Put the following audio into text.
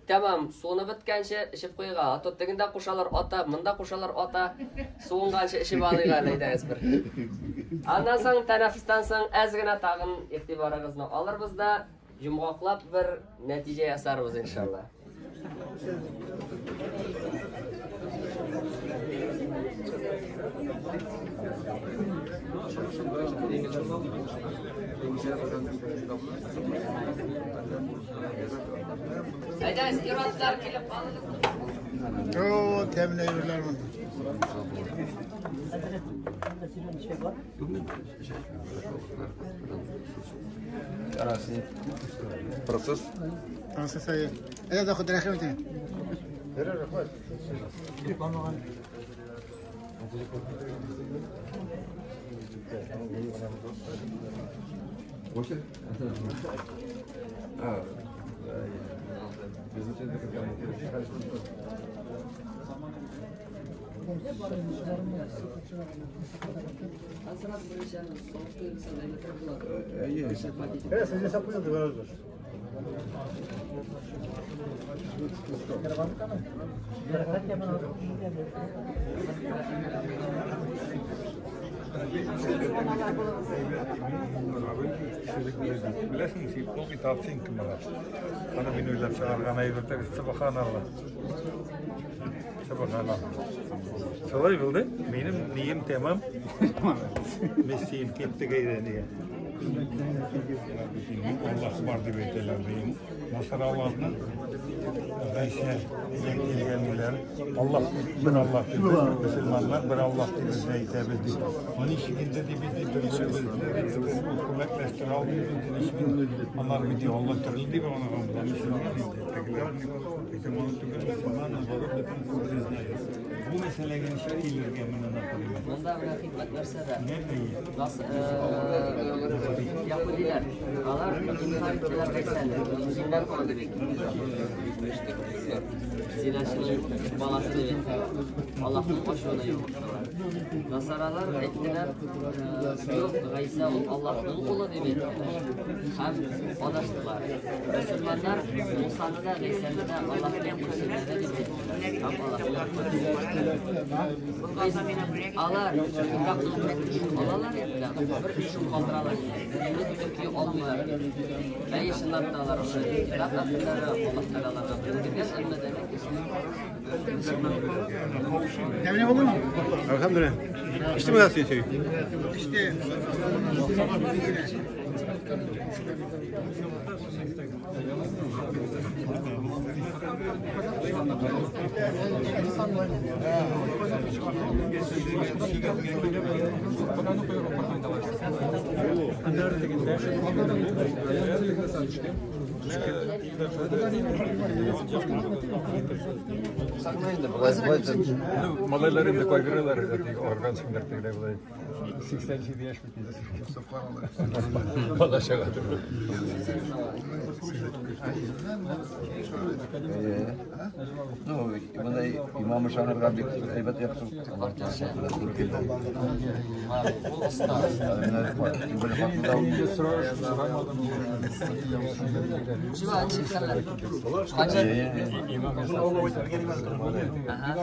Тәмам, суынып беткәнче эчеп куйга. А то тегендә кушалар ата, монда кушалар ата. Суынганчы эчеп алыйк әле, әйдәгез бер. Аннан соң тәнәфестән соң әз генә тагын игътибарыгызны алырбыз да, йомгаклап бер нәтиҗә ясарбыз иншалла. Әйдәгез, ир-атлар килеп алыгыз. О, тәмле әйберләр монда. Процесс. Процесс әйе. Әйдә, Захид, рәхим итегез. Кофе? А, Беләсең, син ул китап син кем ала? Аны мин уйлап чыгарган әйбер түгел, субханалла. Субханалла. Шулай булды. Минем нием тәмам. Мессием китте гәйдә нигә. Аллаһ бар дип әйтәләр дим. Насараларның Гайсә килгәннәр. Аллаһ бер Аллаһ дип, без мөселманнар бер Аллаһ дип без әйтәбез дип. Моны ничек инде дип без дип бер-беребезне күмәкләштерә алмыйбыз дип ничек инде. Алар бит Алла төрле дип аңлаган була. Мөселман инде. Тегеләр әйтәм, аны түгел, мөселман наоборот бөтен күбебез знает. Бу мәсьәләгә ничек килергә менә например? Монда менә хикмәт нәрсәдә? Нәрсә? Нас, яһүдиләр, алар инкар иттеләр Гайсәне, Инҗилдән калды бит. Зиначының баласы дип әйттеләр. Аллаһның ачуына юлыктылар. Насаралар әйттеләр, юк, Гайсә ул Аллаһның улы дип әйттеләр. Һәм адаштылар. Мөселманнар Мусаны да, Гайсәне дә Аллаһның илчеләре дип әйттеләр. Һәм Аллаһны Алар китапның бер өлешен алалар инде, бер өлешен калдыралар инде. Бөтен алмыйлар. Әйе, чынлап та алар ошо китап әһелләре, Аллаһ Тәгалә аларга белдергән, әмма дә ләкин Тәмле булдымы? Әлхәмдүлилләһ. Эчтеме дә син чәй? İşte. Малайлар инде кайгыралар, орган сеңдер тегеләй болай. 87 яшь бит инде. Бала чага түгел. Ну, монда имам ышанырга бик әйбәт яхшы. Туры килде. ул оста. Шуга ничек хәлләр? Качан? Ага.